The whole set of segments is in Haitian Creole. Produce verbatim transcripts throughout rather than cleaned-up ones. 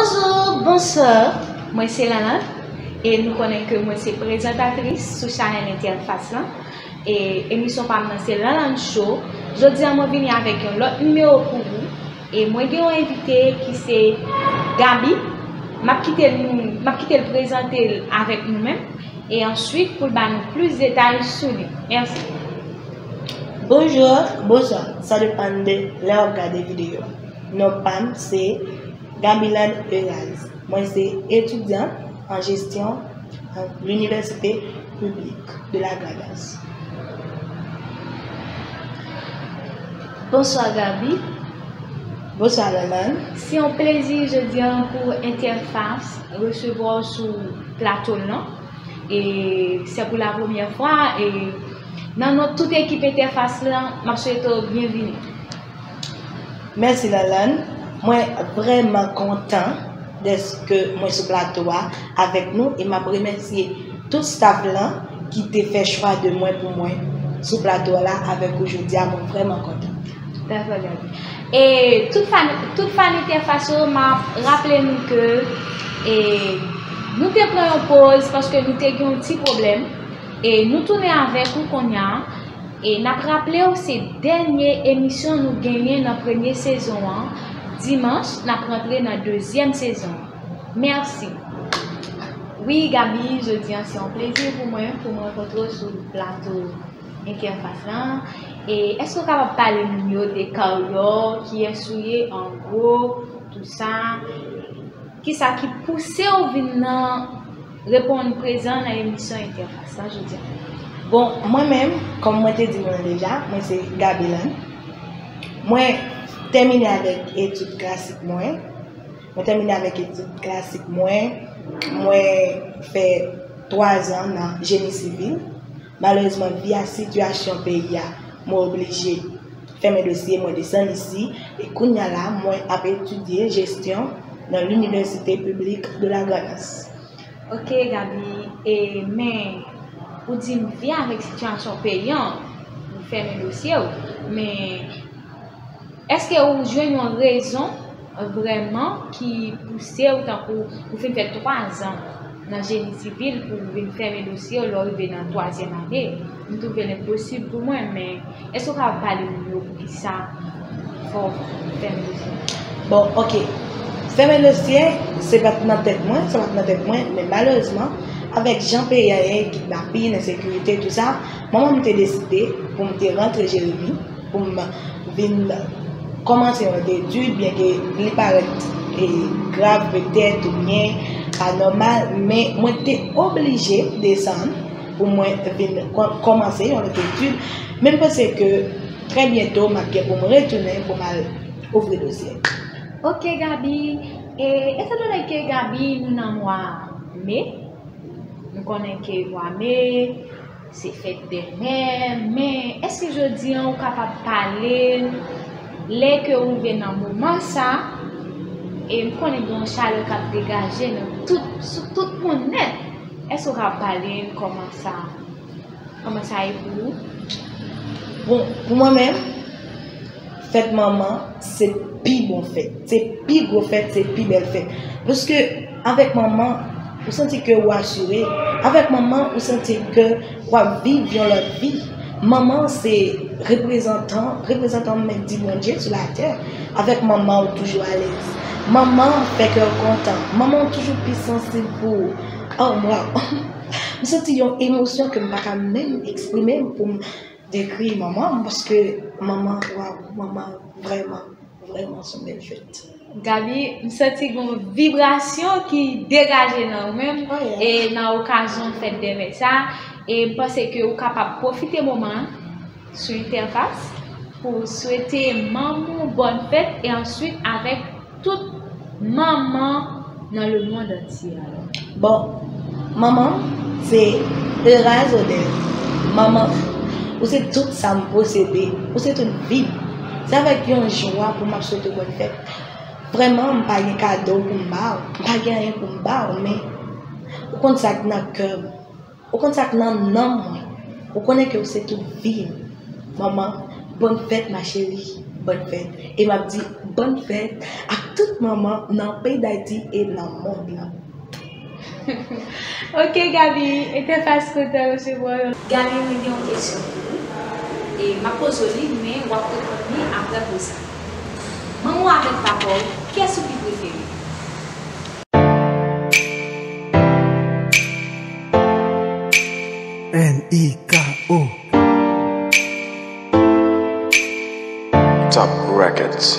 Bonjou, bonswa. Mwen se Lanlan e nou konnen ke mwen se prezantatris sou chanèl Entèfas lan. E emisyon pa m nan se Lanlan Show. Jodi a mwen vini avèk yon lòt nimewo pou ou. E mwen gen yon envite ki se Gaby. M ap kite l nou, m ap kite l prezante l avèk nou menm. E answit pou l ba nou plis detay sou li. Mèsi. Bonjou, bonswa. Sa depann de lè w ap gade videyo a. Non pa m se Gabilande Euraz. Mwen se etidyan an jesyon a l'Université Publique de la Grand'Anse. Bonswa Gaby. Bonswa Lanlan. Se yon plezi jodi a pou Entèfas resevwa w sou plato l lan. E se pou la premyè fwa e nan non tout ekip Entèfas lan, m ap swete w byenvini. Mèsi Lanlan. Mwen vrèman kontan dèske mwen sou plato a avèk nou e m ap remèsye tout staff lan ki te fè chwa de mwen pou mwen sou plato a la avèk ou jodi a. Mwen vrèman kontan. Dakò, Gaby. E tout fan, tout fan Entèfas yo, m ap raple nou ke e, nou te pran yon poz paske nou te gen yon ti pwoblèm. E nou tounen avèk ou kounye a. E n ap raple w, se dènye emisyon nou genyen nan premye sezon an. Dimanch, n ap rantre nan dezyèm sezon an. Mèsi. Wi, Gaby, jodi a se yon plezi pou mwen, pou mwen rankontre w sou plato Entèfas lan. E èske w kapab pale moun yo de karyè w, kiyès ou ye, an gwo, tou sa? Kisa ki pouse w vin nan reponn prezan nan emisyon Entèfas lan jodi a? Bon, mwen menm, kòm mwen te di nou an deja, mwen se Gabilande. Mwen tèmine avèk etid klasik mwen. Mwen tèmine avèk etid klasik mwen. Mwen fè twa zan nan jeni sivil. Malerezman, vi a sitiyasyon peyi a, mwen oblije fèmen dosye, mwen desann isi, e kounye a la, mwen ap etidye jesyon nan l'Université Publique de la Grand'Anse. Ok, Gaby, e, men, ou di m vi avèk sitiyasyon peyi an, ou fèmen dosye w, men èske ou jwenn yon rezon vrèman ki pouse w, tankou ou fin fè twa zan nan jeni sivil pou w vin fèmen dosye w lè w rive nan twazyèm ane? M twouve l enposib pou mwen, men èske w kapab pale moun yo poukisa fè w fèmen dosye? Bon, ok. Fèmen dosye, se pa t nan tèt mwen, sa pa t nan tèt mwen, men malerezman, avèk jan peyi a ye, kidnapin, ensekirite, tou sa, manman m te deside pou m te rantre Jeremi, pou m vin kòmanse yon lòt etid, byenke li parèt, e, grav petèt oubyen pa nòmal, men mwen te oblije desann pou mwen vin kò-, kòmanse yon lòt etid. Men m panse ke trè byento m ap gen pou m retounen pou m al ouvri dosye. Ok, Gaby. E, etandone ke Gaby, nou nan mwa me, nou konnen ke mwa me, se fèt dè mè, men èske jodi a ou kapab pale lè ke ou rive nan moman sa, e m konnen gen yon chalè k ap degaje nan tout, sou tout moun nèt. Èske ou kapab pale n kòman sa, kòman sa ye pou ou? Bon, pou mwen menm, fèt manman, se pi bon fèt, se pi gwo fèt, se pi bèl fèt. Paske avèk manman, ou santi ke ou asire. Avèk manman, ou santi ke w ap viv yon lòt vi. Manman se reprezantan, reprezantan menm di Bondye sou latè. Avèk manman, ou toujou alèz. Manman fè kè w kontan. Manman toujou pi sansib pou ou. Oh, mwen, m santi yon emosyon ke m pa ka menm eksprime m pou m dekri manman m, paske manman, waw, manman vrèman, vrèman se yon bèl fèt. Gaby, m santi gen yon vibrasyon ki degaje nan ou menm, oh, yeah, e nan okazyon fèt dè mè sa, e m panse ke ou kapab pwofite moman an sou Entèfas pou swete manman w bòn fèt e answit avèk tout manman nan lemonn antye a. Bon, manman m se Euraz Odez. Manman, ou se tout sa m posede, ou se tout vi m. Se avèk yon jwa pou m ap swete w bòn fèt. Vrèman, m pa gen kado pou m ba w, m pa gen anyen pou m ba w, men ou konn sa k nan kè m. Ou konn sa k nan nanm mwen. Ou konnen ke w se tout vi m. Manman, bòn fèt, ma chérie. Bòn fèt. E m ap di bòn fèt ak tout manman nan peyi Dayiti e nan mond lan. Ok, Gaby, entèfas kontan resevwa w. Gaby, mwen gen yon kesyon pou ou. E m ap poze w li, men w ap reponn li apre poz la. Manman w avèk papa w, kiyès ou pi prefere? N I K O. Top Records.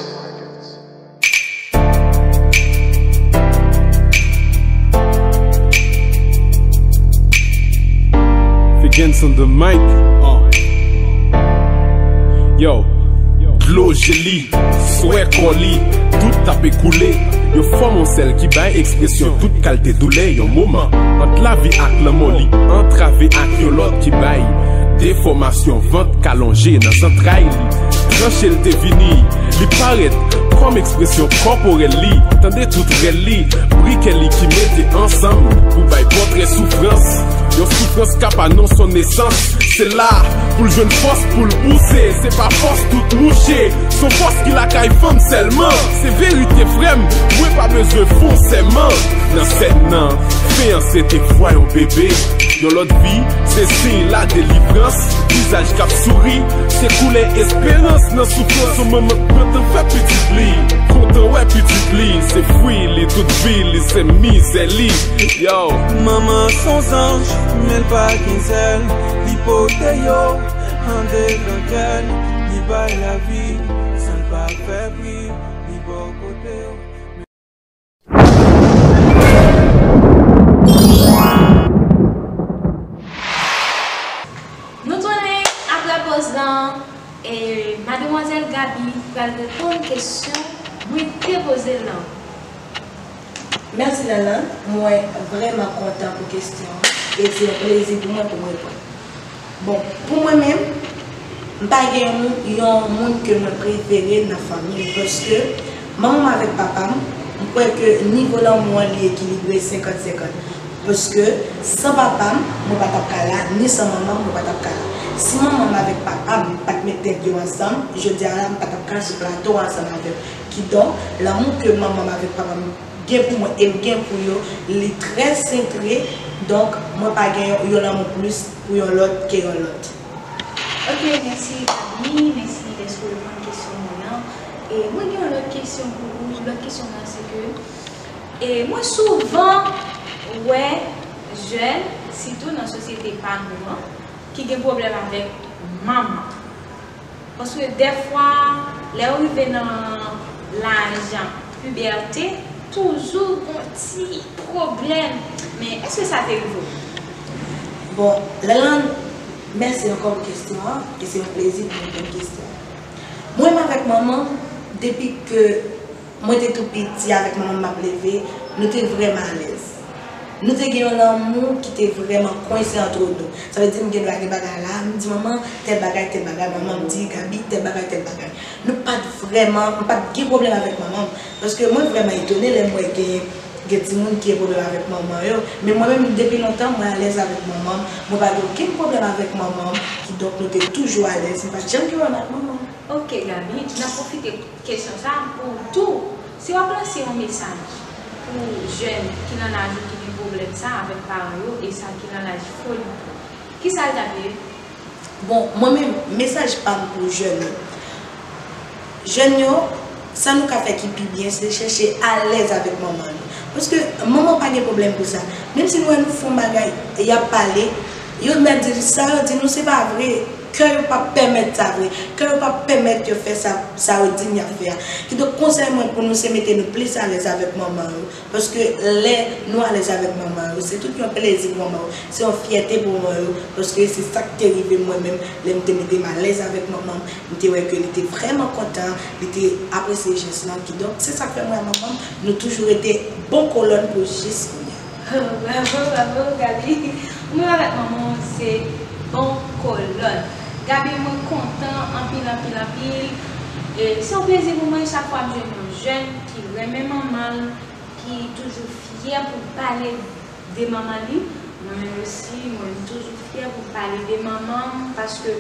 Figgins on the mic. Uh. Yo, dlo je li, swè kò li, tout ap ekoule. Yo fòme yon sèl ki bay ekspresyon tout kalte doulè yon moman. Ant lavi ak lanmò li antrave ak yon lòt ki bay defòmasyon vant k alonje nan zantray li. Tranche l te vini, li parèt kòm ekspresyon kòporèl li. Tande tout rèl li, brikè li ki mete ansanm pou bay pòtrè soufrans. Yon soufrans k ap anonse yon nesans. Se la pou l jwenn fòs pou l pouse. Se pa fòs tout mouche. Se yon fòs ki lakay fanm sèlman. Se verite frè m, mwen pa bezwen fon sèman. Nan sèn nan, fen an se te vwa yon bebe. Yon lòt vi, se siy la delivrans. Vizaj k ap souri, se koulè esperans. Nan soufrans yon manman k kontan fè pitit li. Kontan wè pitit li, se fwi li, tout vi li, se mizè li. Yo. Manman se yon zanj, men l pa gen zèl. Li pote yo andedan kè l, li bay lavi, san l pa fè bri, li bò kote w. Nou tounen apre poz lan, e mademwazèl Gaby pral reponn kesyon mwen te poze l lan. Mèsi Lanland, mwen vrèman kontan pou kesyon an, e se yon plezi pou mwen pou m reponn. Bon, pou mwen menm, m pa gen yon moun, yon moun ke mwen prefere nan fanmi m, paske manman m avèk papa m, m kwè ke nivo lanmou an li ekilibre senkant senkant. Paske san papa m, mwen pa t ap ka la, ni san manman m, mwen pa t ap ka la. Si manman m avèk papa m pa t met tèt yo ansanm, jodi a la, m pa t ap ka sou plato a ansanm avè w. Kidonk, lanmou ke manman m avèk papa m gen pou mwen e m gen pou yo, li trè sentre. Donk, mwen pa gen yon, yon lanmou plis pou yon lòt ke yon lòt. Ok, mèsi Gaby, mèsi dèske w reponn kesyon mwen an. E mwen gen yon lòt kesyon pou ou. Lòt kesyon mwen an se ke, e mwen souvan wè jèn, sitou nan sosyete pa nou an, ki gen pwoblèm avèk manman. Paske dèfwa, lè yo rive nan laj pibète, toujou gon ti pwoblèm. Men èske sa te rive w? Bon, Lanland, mèsi ankò pou kesyon an, e se yon plezi pou m reponn kesyon an. Mwen menm avèk manman m, depi ke mwen te tou piti avèk manman m m ap leve, nou te vrèman alèz. Nou te gen yon lanmou ki te vrèman kwense antre nou. Sa vle di m gen dwa gen bagay la, m di manman, tèl bagay, tèl bagay, manman m di, Gaby, tèl bagay, tèl bagay. Nou pa t vrèman, m pa t gen pwoblèm avèk manman m. Paske mwen vrèman etone lè m wè gen, gen timoun ki gen pwoblèm avèk manman yo. Men mwen menm, depi lontan, mwen alèz avèk manman m. Mwen pa gen okenn pwoblèm avèk manman m. Kidonk, nou te toujou alèz. M pa t janm gen pwoblèm ak manman m. Ok, Gaby, n ap pwofite kesyon sa a pou w tou. Si w ap lanse yon mesaj pou jèn ki nan laj ou ki gen pwoblèm sa a avèk paran yo e sa ki nan laj foli tou, kisa l t ap ye? Bon, mwen menm, mesaj pa m pou jèn yo. Jèn yo, sa nou ka fè ki pi byen, se chèche alèz avèk manman nou. Paske manman pa gen pwoblèm pou sa. Menm si nou wè nou fè yon bagay, y ap pale, yo mèt di sa yo di nou se pa vre. Kè yo p ap pèmèt sa vre. Kè yo p ap pèmèt yo fè sa, sa yo di n y ap fè a. Kidonk, konsèy mwen pou nou, se mete nou plis alèz avèk manman yo. Paske lè nou alèz avèk manman yo, se tout yon plezi pou manman yo. Se yon fyète pou manman yo. Paske se sa k te rive mwen menm, lè m te mete m alèz avèk manman m, m te wè ke li te vrèman kontan, li te apresye jès lan. Kidonk, se sa k fè mwen ak manman m, nou toujou rete bon kolòn pou jis kounye a. Oh, bravo, bravo, Gaby. Ou menm avèk manman w se bon kolòn. Gaby, mwen kontan anpil, anpil, anpil. E se yon plezi pou mwen chak fwa m jwenn yon jèn ki renmen manman l, ki toujou fyè pou l pale de manman li. Mwen menm osi, mwen toujou fyè pou m pale de manman m, paske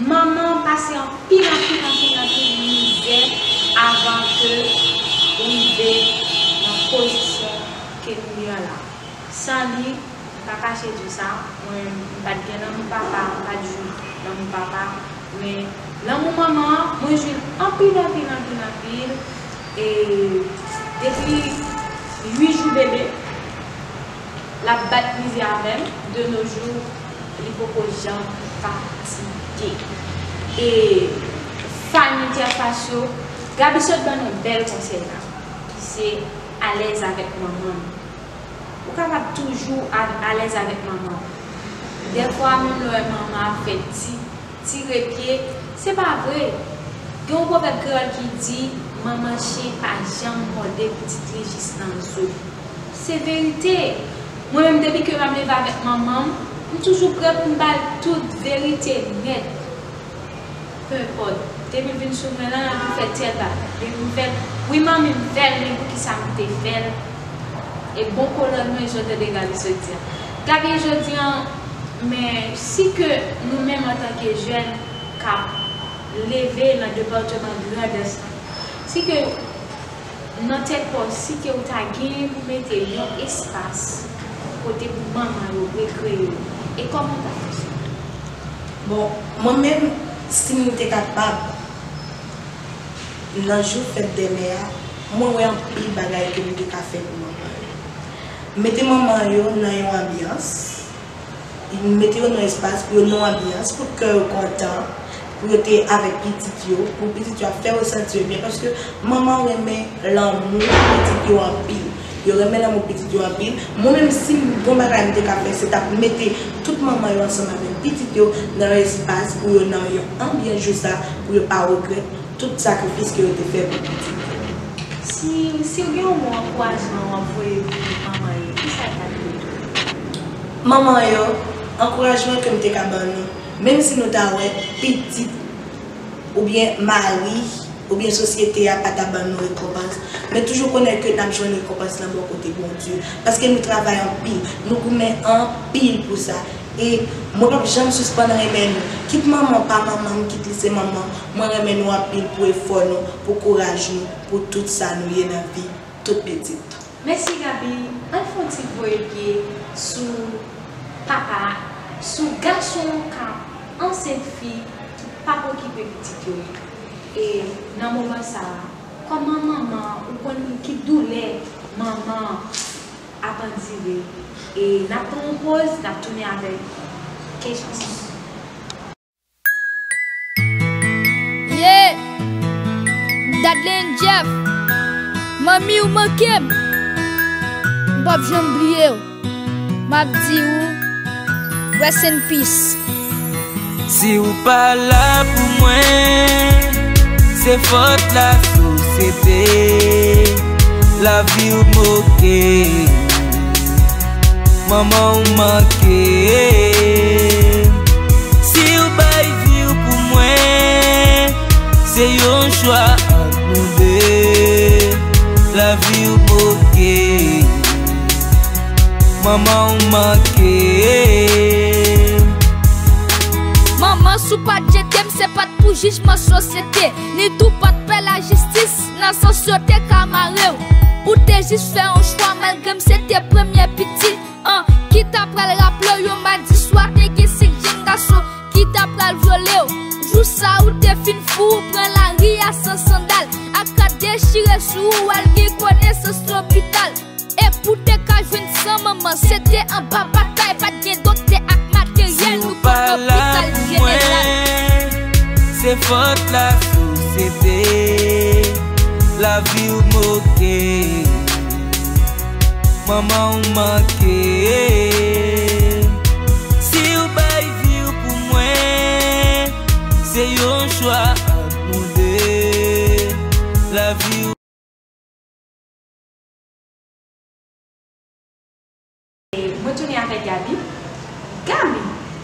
Manman pase anpil, anpil, anpil, anpil mizè avan ke rive nan pozisyon ke nou ye an la. San li, m pa kache di w sa, mwen, m pa t gen lanmou papa, m pa t jwi lanmou papa, men lanmou manman an, mwen jwi l anpil, anpil, anpil, anpil. E depi uit jou bebe, l ap bat mizè avè m, de nos jours, li poko janm fatige. E fanm entèfas yo, Gaby sot ban nou bèl konsèy la, ki se alèz avèk manman nou. Ou kapab toujou a-, alèz avèk manman w. Dèfwa, menm lè w wè manman ap fè ti, tire pye, se pa vre. Gen yon pwovèb kreyòl ki di, manman chen pa janm mòde pitit li jis nan zo. Se verite. Mwen menm, depi ke m ap leve avèk manman m, m toujou prè pou m ba l tout verite nèt. Peu importe. Depi l vin sou mwen lan, pou fè tèl bagay. Depi m fè l, wi manmi, m fè l, men poukisa m te fè l? E bon kolòn mwen, jan w tande Gaby sot di a. Gaby, jodi an, men si ke nou menm antanke jèn k ap leve nan depatman Grandans lan, si ke nan tèt pa w, si ke w ta genyen pou mete yon espas kote pou manman yo rekreye yo, e kòman w ta fè sa? Bon, mwen menm, si m te kapab, nan jou fèt dè mè a, mwen wè anpil bagay ke m te ka fè pou manman yo. Mete manman yo nan yon anbyans, mete yo nan espas pou yo nan yon anbyans, pou kè yo kontan, pou yo te avèk pitit yo, pou pitit yo ap fè yo santi yo byen, paske manman renmen lanmou pitit yo anpil. Yo renmen lanmou pitit yo anpil. Mwen menm, si m gon bagay m te ka fè, se t ap mete tout manman yo ansanm avèk pitit yo nan yon espas pou yo nan yon anbyans jou sa, pou yo pa regrèt tout sakrifis ke yo te fè pou pitit yo. Si, si w gen yon mo ankourajman w ap voye pou manman yo, kisa l t ap ye? Manman yo, ankourajman ke m te ka ban nou, menm si nou ta wè pitit oubyen mari, oubyen sosyete a pa ta ban nou rekonpans, men toujou konnen ke n ap jwenn rekonpans lan bò kote Bondye, paske nou travay anpil, nou goumen anpil pou sa. E mwen p ap janm sispann renmen nou. Kit manman w pa manman m, kit li se manman m, mwen renmen nou anpil pou efò nou, pou kouraj nou, pou tout sa nou ye nan vi, tout pitit. Mèsi Gaby, ann fè yon ti voye pye sou papa, sou gason k ap ansent fi ki p ap okipe pitit yo. E nan moman sa a, kòman manman, ou konn ki doulè manman ap andire? E n ap pran yon poz, n ap tounen avèk kesyon sa. Yeah! Dadley and Jeff, manmi ou manke m. M p ap janm bliye w. M ap di w, rest in peace. Si w pa la pou mwen, se fòt lasosyete. Lavi w moke, manman w manke. Si w bay vi w pou mwen, se yon chwa ant nou de. Lavi w moke, manman w manke. Manman, si w pa t jete m, se pa t pou jijman sosyete, ni tou pa t pè lajistis nan sans yo te ka mare w. Ou te jis fè yon chwa, malgre m se te premye pitit an, ki ta pral raple w yon madi swa te gen senk jèn gason ki ta pral vyole w. Jou sa ou te fin fou, ou pran lari a san sandal, ak rad dechire sou ou, al gen konesans lopital. E pou te ka jwenn san manman, se te anba batay, pa t gen doktè ak materyèl, nou pa lopital jeneral. Se fòt lasosyete, lavi w moke, manman w manke. Si w bay vi w pou mwen, se yon chwa ant nou de. Lavi w Mwen tounen avèk Gaby. Gaby,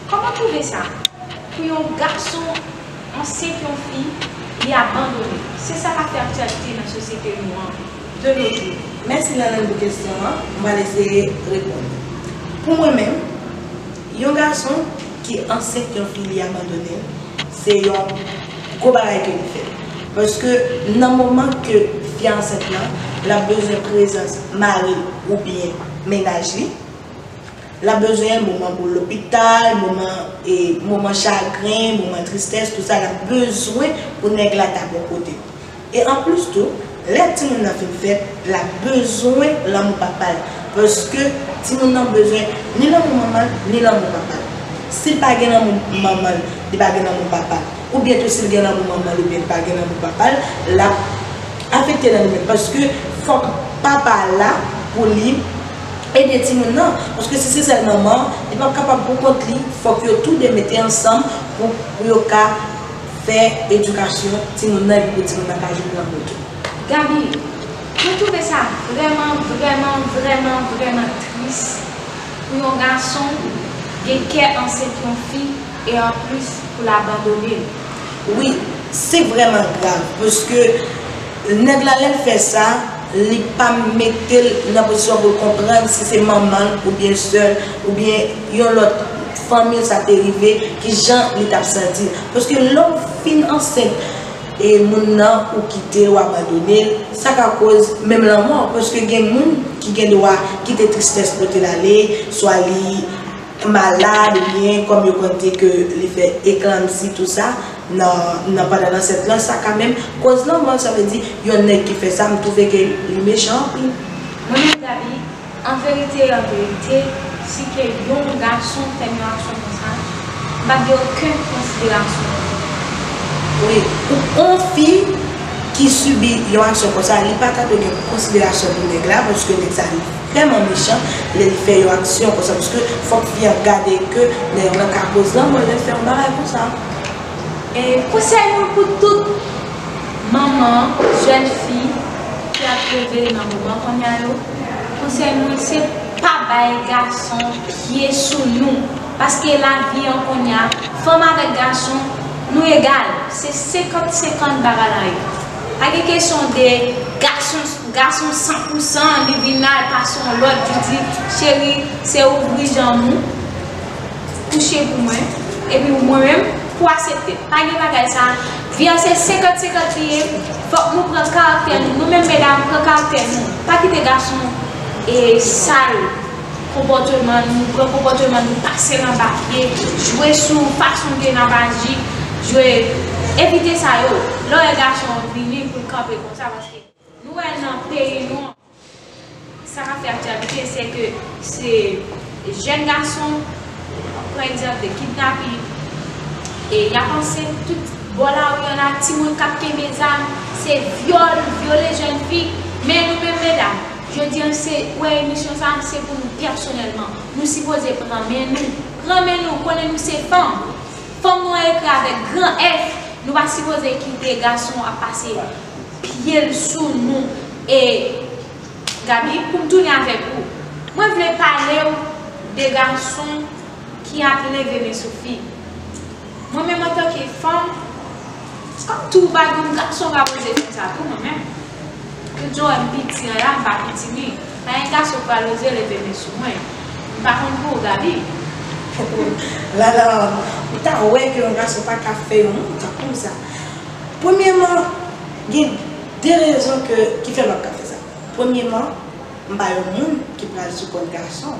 kòman w twouve sa? Pou yon gason ansent yon fi, li abandone. Se sa k ap fè aktyalite nan sosyete nou an de nos jours. Mèsi Lanlèn pou kesyon an. M pral eseye reponn. Pou mwen menm, yon gason ki ansent yon fi, li abandone l, Se yon gwo bagay ke li fè. Paske nan moman ke fi a ansent lan, l ap bezwen prezans mari l oubyen mennaj li. L ap bezwen moman pou lopital, moman, e, moman chagren, moman tristès, tout sa, l ap bezwen pou nèg la ta bò kote. E anplis tou, lè timoun nan fin fèt, l ap bezwen lanmou papa l. Paske timoun nan bezwen ni lanmou manman l, ni lanmou papa l. Si l pa gen lanmou manman l, li pa gen lanmou papa l. Oubyen tou, si l gen lanmou manman l, oubyen li pa gen lanmou papa l, l ap afekte nan li menm. Paske fòk papa la, pou li ede timoun nan. Paske si se sèl manman, li p ap kapab pou kont li. Fòk yo tou de mete ansanm pou, pou yo ka fè edikasyon timoun nan epi pou timoun nan ka jwenn lanmou tou. Gaby, mwen twouve sa vrèman, vrèman, vrèman, vrèman tris pou yon gason gen kè ansent yon fi e anplis pou l abandone l. Wi, se vrèman grav, paske nèg la, lè l fè sa, li pa mete l nan pozisyon pou l konprann si se manman l oubyen sè l oubyen yon lòt fanmi l sa te rive, kijan li t ap santi l. Paske lè w fin ansent e moun nan, ou kite l, ou abandone l, sa ka koz menm lanmò. Paske gen moun ki gen dwa kite tristès pote l ale, swa li malad oubyen kòm yo konn di ke li fè eklanpsi, tou sa, nan, nan pandan l ansent lan, sa ka menm koz lanmò l. Sa vle di, yon nèg ki fè sa, m twouve ke li mechan anpil. Mwen menm, Gaby, an verite, an verite, si ke yon gason fè m yon aksyon konsa, m p ap gen okenn konsiderasyon pou li. Wi, pou yon fi ki sibi yon aksyon konsa, li pa ta dwe gen konsiderasyon pou nèg la, paske nèg sa li vrèman mechan lè li fè yon aksyon konsa, paske fòk fi a gade ke nèg lan ka koz lanmò l lè l fè yon bagay konsa. E konsèy mwen pou tout manman, jèn fi ki ap leve nan moman kounye a yo, konsèy mwen se pa bay gason pye sou nou. Paske lavi an kounye a, fanm avèk gason, nou egal. Se senkant senkant bagay la ye. Pa gen kesyon de gason, gason san pou san, li vin al pase yon lòt, li di, cheri, se ouvri janm ou, kouche pou mwen, epi mwen menm, pou aksepte. Pa gen bagay sa. Vi an se senkant senkant li ye. Fòk nou pran karaktè nou. Nou menm medam, pran karaktè nou. Pa kite gason e sal konpòteman nou, pran konpòteman nou, pase l anba pye, jwe sou fason ke n ap aji, jwe, evite sa yo. Lè w wè gason an vini pou l kanpe konsa, paske nou wè nan peyi nou an, sa k ap fè aktyalite, se ke se jèn gason, pran egzanp de kidnapin, e y ap ansent tout bò lari an la, timoun k ap kenbe zam, se vyòl, vyole jèn fi, men nou menm medam, Jodi an, se, wè emisyon sa, se pou nou pèsonèlman. Nou sipoze pran men nou. Pran men nou, konnen nou se fanm. Fanm nou an ekri avèk gran F. Nou pa sipoze kite gason ap pase pye l sou nou. E, Gaby, pou m tounen avèk ou, mwen vle pale w de gason ki ap leve men sou fi. Mwen menm antanke fanm, kòm tou bagay, gason ka poze fè sa tou mwen menm. Tout jan w wè m piti an la, m pa pitimi. Pa gen gason k pral oze leve men sou mwen. M pa konn pou ou, Gaby. Lala, ou ta wè ke yon gason pa ka fè yon moun tankou m sa. Premyèman, gen de rezon ke, ki fè m ap ka fè sa. Premyèman, m pa yon moun ki pral sou kont gason.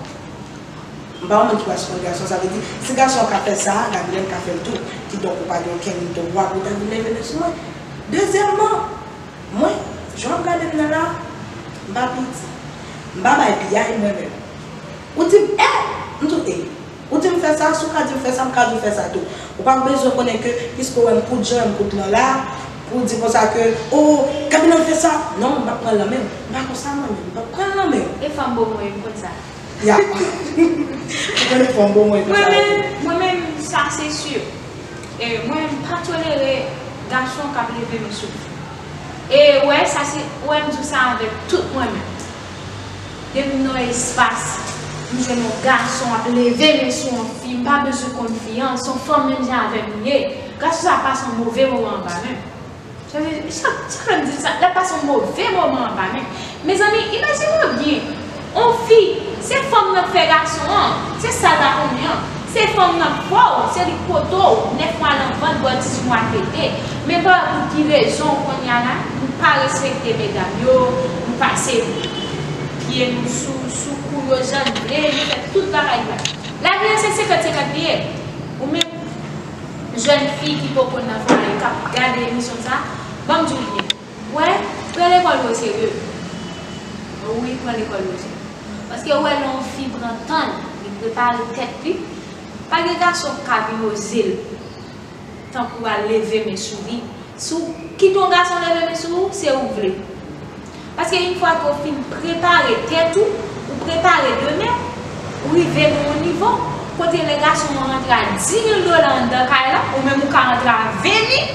M pa yon moun ki pa sou kont gason, sa vle di, si gason an ka fè sa, Gabriel ka fè l tou. Kidonk, ou pa gen okenn dwa pou w ta vin leve men sou mwen. Dezyèmman, mwen, jan w ap gade m nan la, m pa piti. M pa bay piyay mwen menm. Ou di m, eh! M di w, eh! Ou di m fè sa, si w ka di m fè sa, m ka di w fè sa tou. Ou pa bezwen konnen ke, piske w wè m kout jan, m kout lan la, pou w di konsa ke, oh, Gabriel fè sa. Non, m p ap pran l nan men w. M pa konsa mwen menm, m p ap pran l nan men w. E fanm bon mwen, m konn sa. Ya. Ou konnen fanm bon mwen konsa. Mwen menm, mwen menm, sa se si. E mwen, m pa tolere gason k ap leve men sou fi. E wè, sa se, wè, m di w sa avèk tout mwen menm. Depi m nan yon espas, m jwenn yon gason ap leve men sou yon fi, m pa bezwen konn fi an, se yon fanm menm jan avè m li ye. Gason sa ap pase yon move moman anba men m. Sa vle, sa, sa fè m di sa, l ap pase yon move moman anba men. Mezanmi, imajine w byen. Yon fi, se fanm nan k fè gason an. Se sa l pa konnen an. Se Fanm nan k fè w, se li k pote w, nèf mwa nan vant, bò dizuit mwa tete. Men pa pou ki rezon kounye a la, nou pa respekte medam yo, nou pase pye nou sou, sou kou yo jan n vle, nou fè tout bagay la. Lavi an se senkant senkant li ye. Ou menm, jèn fi ki poko nan fwaye, k ap gade emisyon sa, ban m di w byen. Wè, pran lekòl yo serye. Wi, pran lekòl yo serye. Paske ou wè lè yon fi pran tan l, li prepare tèt li, pa gen gason k ka vin oze l, tankou al leve men sou li. Si w kite yon gason leve men sou ou, se ou vle. Paske yon fwa ke w fin prepare tèt ou, ou prepare demen, ou rive nan yon nivo kote lè gason an rantre a di mil dola anndan kay la, ou menm ou ka rantre a ven mil.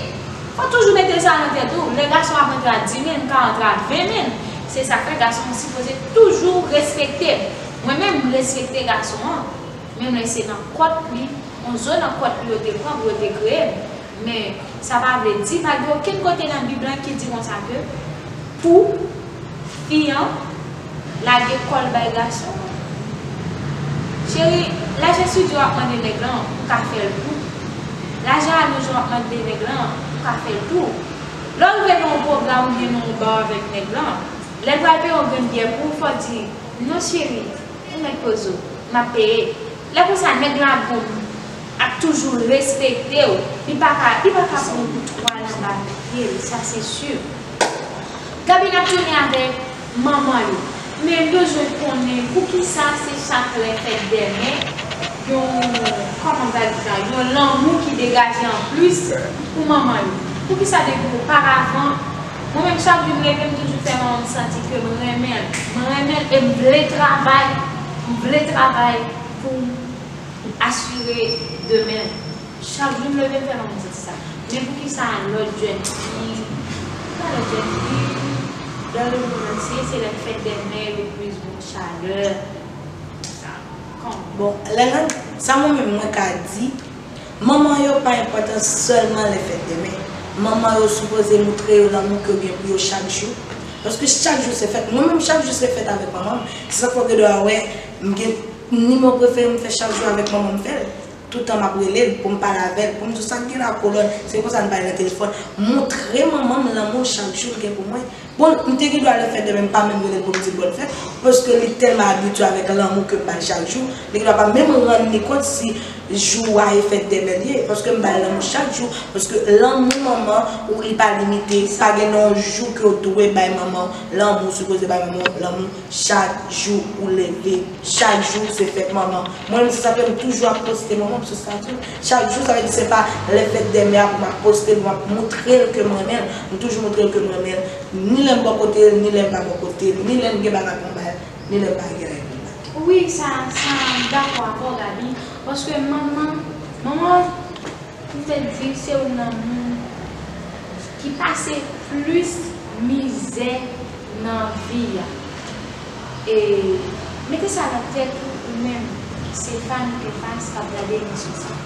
Fò toujou mete sa nan tèt ou. Lè gason ap rantre a di mil, m ka rantre a ven mil. Se sa k fè gason an sipoze toujou respekte m. Mwen menm, m respekte gason an. Menm lè se nan kòt li, yon zo nan kòt li yo te pran pou yo te kreye m. Men, sa pa vle di, pa gen okenn kote nan Bib lan ki di konsa ke pou fi an lage kò l bay gason an. Cheri, lajan estidyo w ap mande nèg lan, ou ka fè l tou. Lajan alonj w ap mande nèg lan, ou ka fè l tou. Lè w rive nan yon pwogram oubyen nan yon ba avèk nèg lan, lè l pral peye yon grenn byè pou ou, fò w di, "Non, cheri, ou mèt poze w, m ap peye." Lè konsa, nèg lan ap bon, ap toujou respekte w. Li pa ka, li pa ka pran w pou twa l anba pye l, sa se si. Gaby, n ap tounen avèk manman yo. Men m bezwen konnen poukisa se chak lè fèt dèmen, yon, kòman m ta di sa, yon lanmou ki degaje anplis pou manman yo. Poukisa depi oparavan, mwen menm chak jou m leve, m toujou fè manman m santi ke m renmen l. M renmen l e m vle travay, m vle travay pou m asire demen l. Chak jou m leve, m fè manman m santi sa. Men poukisa lòt jèn fi, pa lòt jèn fi, dans le monde entier, se lè fèt dè mè yo plis bon chalè? Sa, kòman? Bon, Lèlande, sa mwen menm mwen ka di, manman yo pa enpòtan sèlman lè fèt dèmen. Manman yo sipoze moutre yo lanmou ke yo gen pou yo chak jou. Paske chak jou se fèt. Mwen menm, chak jou se fèt avèk manman m. Se sa k fè w gen dwa wè, m gen nimewo prefere m fè chak jou avèk manman m fè l. Toutan m ap rele l pou m pale avè l, pou m di w sa k gen la kolòn, se konsa n pale nan telefòn. Montre manman m lanmou chak jou l gen pou mwen. Bon, m te gen dwa lè fèt dèmen m pa menm rele l pou m di l bòn fèt, paske li tèlman abitye avèk lanmou ke m ba l chak jou, li gen dwa pa menm rann li kont si jou a e fèt dèmen l ye, paske m ba l lanmou chak jou, paske lanmou manman ou li pa limite, pa gen nan yon jou ke w dwe bay manman w lanmou, w sipoze bay manman w lanmou chak jou ou leve, chak jou se fèt manman. Mwen menm se sa k fè m toujou ap poste manman m sou estati. Chak jou, sa vle di se pa lè fèt dèmen an pou m ap poste l, pou m ap montre l ke m renmen l. M toujou montre l ke m renmen l. Ni lè m bò kote l, ni lè m pa bò kote l, ni lè m gen bagay pou m ba l, ni lè m pa gen anyen pou m ba l. Wi, sa, sa, m dakò avè w, Gaby. Paske manman, manman, m te di se youn nan moun ki pase plis mizè nan vi a. E mete sa nan tèt ou, ou menm, Stéphane Kephas k ap gade emisyon sa.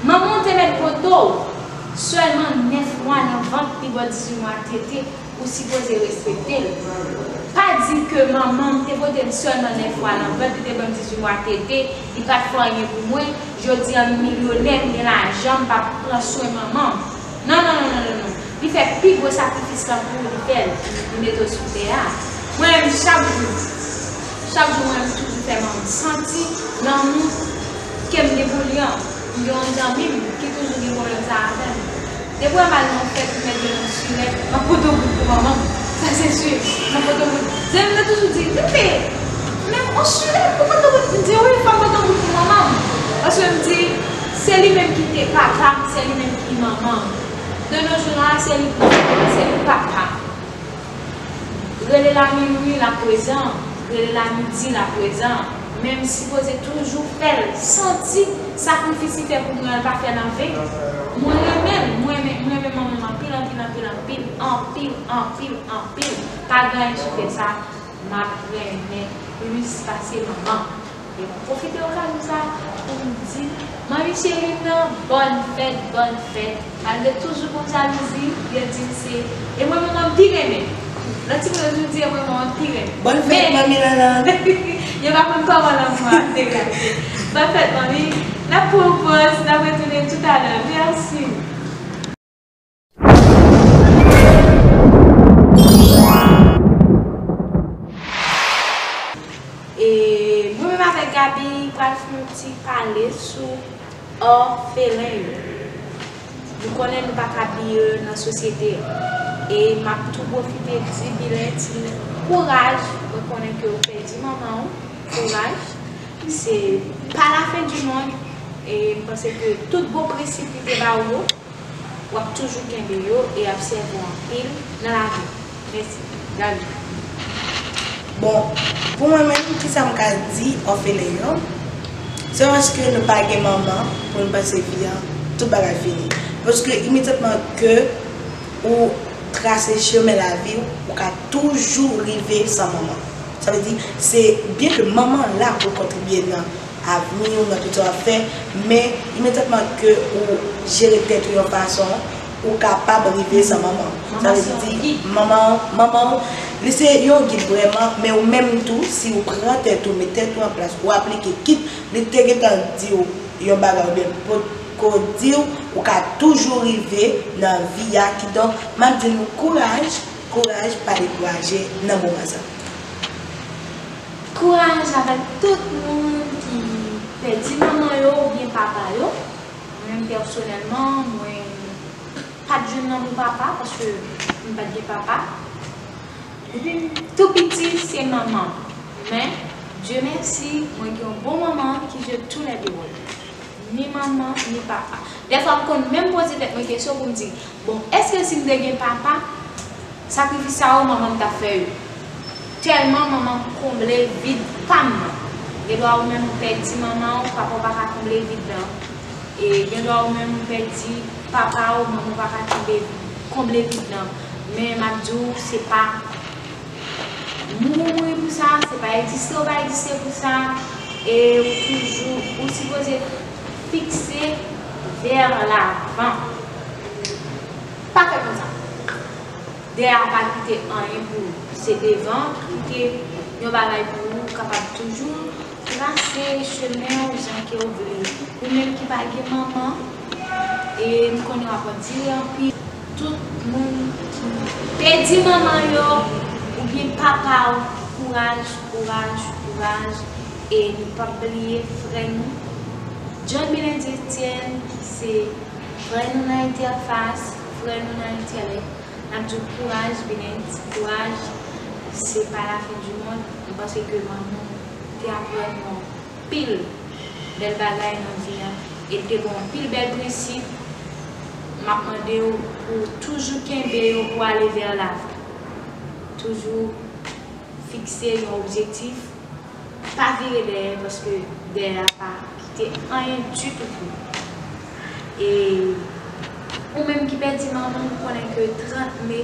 Manman w te mèt pote w sèlman nèf mwa nan vant li, bò dizuit mwa tete, ou sipoze respekte l. Pa di ke manman m te pote m sèlman nèf mwa nan vant, li te ban m dizuit mwa tete, li pa t fè anyen pou mwen, jodi a m milyonè, m gen lajan, m pa pran swen manman m. Non, non, non, non, non, non. Li fè pi gwo sakrifis lan pou ou, li fè l, li mete w sou tè a. Mwen menm, chak jou, chak jou, mwen menm toujou fè manman m santi lanmou ke m gen pou li an. M gen yon zanmi m ki toujou gen pwoblèm sa a avè m. Depi w wè m al nan yon fèt, m mèt jwenn yon sirèt, m ap pote yon goud pou manman m. Sa se si, m ap pote yon goud. Zanmi m nan toujou di, "Pipi, menm yon sirèt, ou pote yon goud?" M di, "Wi, fò m pote yon goud pou manman m." Paske m di, se li menm ki te papa m, se li menm ki manman m. De nos jours la, se li, se li papa m. Rele l a minwi, l ap prezan. Rele l a midi, l ap prezan. Men m sipoze toujou fè l santi sakrifis li fè pou mwen an, l pa fè l an ven. Mwen renmen l, mwen renmen, mwen renmen manman m anpil, anpil, anpil, anpil, anpil, anpil, anpil. Pa gen anyen sou tè sa, m ap renmen plis pase manman. E m ap pwofite okazyon sa a pou m di manmi cheri m nan, bòn fèt, bòn fèt. Malgre toujou gon jalouzi, yo di m se, e mwen manman m pi renmen. Lòt timoun yo toujou di e mwen manman m pi renmen. Bòn fèt, manmi Lalande. Yo pa konn kòman lanmou a degaje. Bòn fèt, manmi. N ap pran yon pòz, n ap retounen toutalè. Mèsi. E mwen menm avèk Gaby pral fè yon ti pale sou òfelen yo. Nou konnen nou pa ka bliye yo nan sosyete an. E m ap tou pwofite di Bilen ti kouraj. Mwen konnen ke ou pèdi manman w. Kouraj. Se pa lafen di mond. E m panse ke tout bon prensip li te ba w yo, w ap toujou kenbe yo e y ap sèvi w anpil nan lavi w. Mèsi. Gaby. Bon, pou mwen menm, kisa m ka di òfelen yo? Se paske nou pa gen manman pou nou panse vi a, tout bagay fini. Paske imedyatman ke ou trase chemen lavi w, ou ka toujou rive san manman. Sa vle di, se byen ke manman la pou kontribye nan avni w, nan tout sa w ap fè, men imedyatman ke ou jere tèt ou yon fason, ou kapab rive san manman. Sa vle di, manman, manman w, li se yon gid vrèman, men ou menm tou, si ou pran tèt ou, met tèt ou an plas, ou aplike, kit li te gentan di w yon bagay oubyen potko di w, ou ka toujou rive nan vi a. Kidonk, m ap di nou kouraj, kouraj, pa dekouraje nan moman sa. Kouraj avèk tout moun ki pèdi manman yo oubyen papa yo. Mwen menm pèsonèlman, mwen pa t jwenn lanmou papa paske m pa t gen papa. Depi m tou piti, se manman. Men, Dye mèsi, mwen gen yon bon manman ki jwe tou lè de wòl. Ni manman, ni papa. Dèfwa, m konn menm poze tèt mwen kesyon pou m di, bon, èske si m te gen papa, sakrifis sa yo manman m t ap fè yo? Tèlman manman m konble vid pa m nan. Gen dwa ou menm ou pèdi manman w, papa w pa ka konble vid lan. E gen dwa ou menm ou pèdi papa w, manman w pa ka kenbe, konble vid lan. Men m ap di w, se pa mouri mouri pou sa, se pa egziste ou pa egziste pou sa, e ou toujou, ou sipoze fikse vè lavan. Pa fè konsa. Dèyè a pa kite anyen pou ou. Se devan ki kite yon bagay pou ou kapab toujou trase chemen w jan ke w vle. Ou menm ki pa gen manman, e m konnen w ap andire anpil. Tout moun ki pèdi manman yo oubyen papa w, kouraj, kouraj, kouraj. E nou p ap bliye frè nou, John Bilen Etienne, ki se frè nou nan Entèfas, frè nou nan Entèlèk. N ap di w kouraj, Bilen, kouraj, se pa lafen di mond. M panse ke manman w te aprann ou anpil bèl bagay nan vi a, e l te ba w anpil bèl prensip. M ap mande w pou w toujou kenbe yo pou w ale vè lavan. Toujou fikse yon objektif. Pa vire dèyè, paske dèyè a pa kite anyen ditou pou ou. E ou menm ki pèdi manman w, ou konnen ke trant me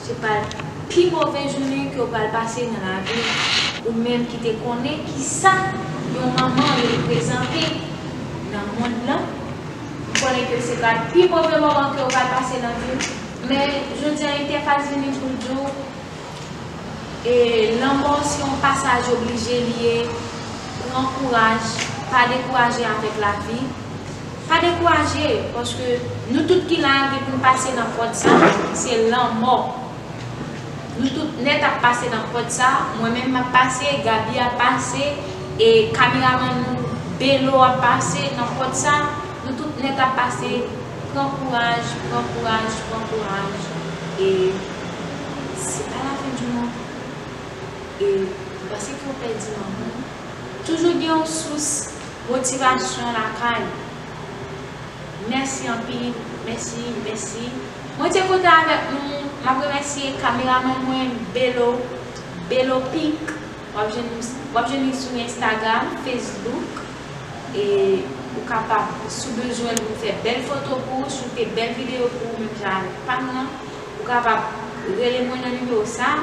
se pral pi move jounen ke w pral pase nan lavi w. Ou menm ki te konnen kisa yon manman reprezante nan mond lan, ou konnen ke se pral pi move moman ke w pral pase nan vi w. Men jodi a, Entèfas vini pou l di w, e lanmò se yon pasaj oblije li ye. Pran kouraj, pa dekouraje avèk lavi. Pa dekouraje, paske nou tout ki la a gen pou n pase nan pòt sa, se lanmò. Nou tout nèt ap pase nan pòt sa, mwen menm m ap pase, Gaby ap pase, e kameramann nou Belo ap pase nan pòt sa. Nou tout nèt ap pase. Pran kouraj, pran kouraj, pran kouraj. E se pa lafen di mond. E m panse ke w pèdi manman w. Toujou gen yon sous motivasyon lakay ou. Mèsi anpil, mèsi, mèsi. Mwen te kontan avèk nou. M ap remèsye kameramann mwen, Belo, Belo Pic. W ap jwenn, w ap jwenn li sou Instagram, Facebook. E ou kapab, si w bezwen l pou fè bèl foto pou ou, choute bèl videyo pou ou, menm jan avèk pa m nan, ou kapab rele mwen nan nimewo sa,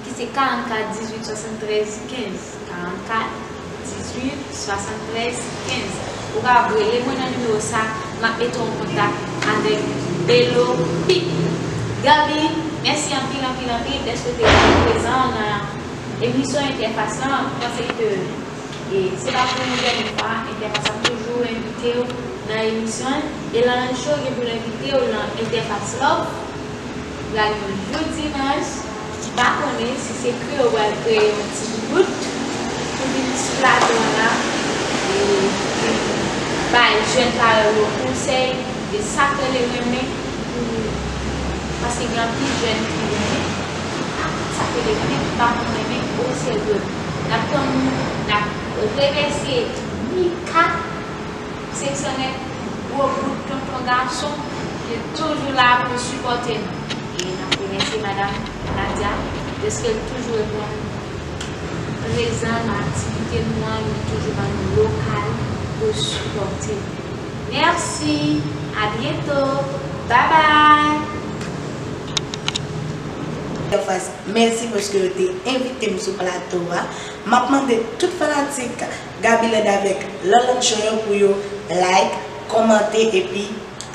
ki se karannkat dizuit swasanntrèz kenz, karannkat dizuit swasanntrèz kenz. Ou kapab rele mwen nan nimewo sa, m ap mete w an kontak avèk Belo Pic. Gaby, mèsi anpil, anpil, anpil dèske w te prezan nan emisyon Entèfas lan. M panse ke E se pa pou yon dènye fwa, Entèfas ap toujou envite w nan emisyon l. E Lanlann Show gen pou l envite w nan Entèfas Love. Pral yon jou dimanch, m pa konnen si se kreye w pral kreye yon ti group pou vin sou plato a la, e vin bay jèn parèy yo konsèy de sa k rele renmen, pou, paske gen anpil jèn ki renmen, ki pa konn sa k rele renmen, ki pa konn renmen oserye. N ap tann nou, n ap remèsye Mika senk san nèf, gwo bout tonton gason, ki toujou la pou sipòte nou. E n ap remèsye Madanm Nadia, dèske l toujou reponn prezan nan aktivite nou an, li toujou ban nou lokal pou sipòte nou. Mèsi, a byento, babay! Entèfas, mèsi paske yo te envite m sou plato a. M ap mande tout fanatik Gaby Land avèk Lanlann Show yo pou yo like, kòmante epi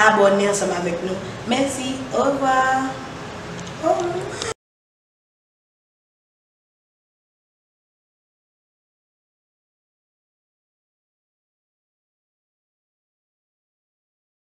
abòne ansanm avèk nou. Mèsi, orevwa.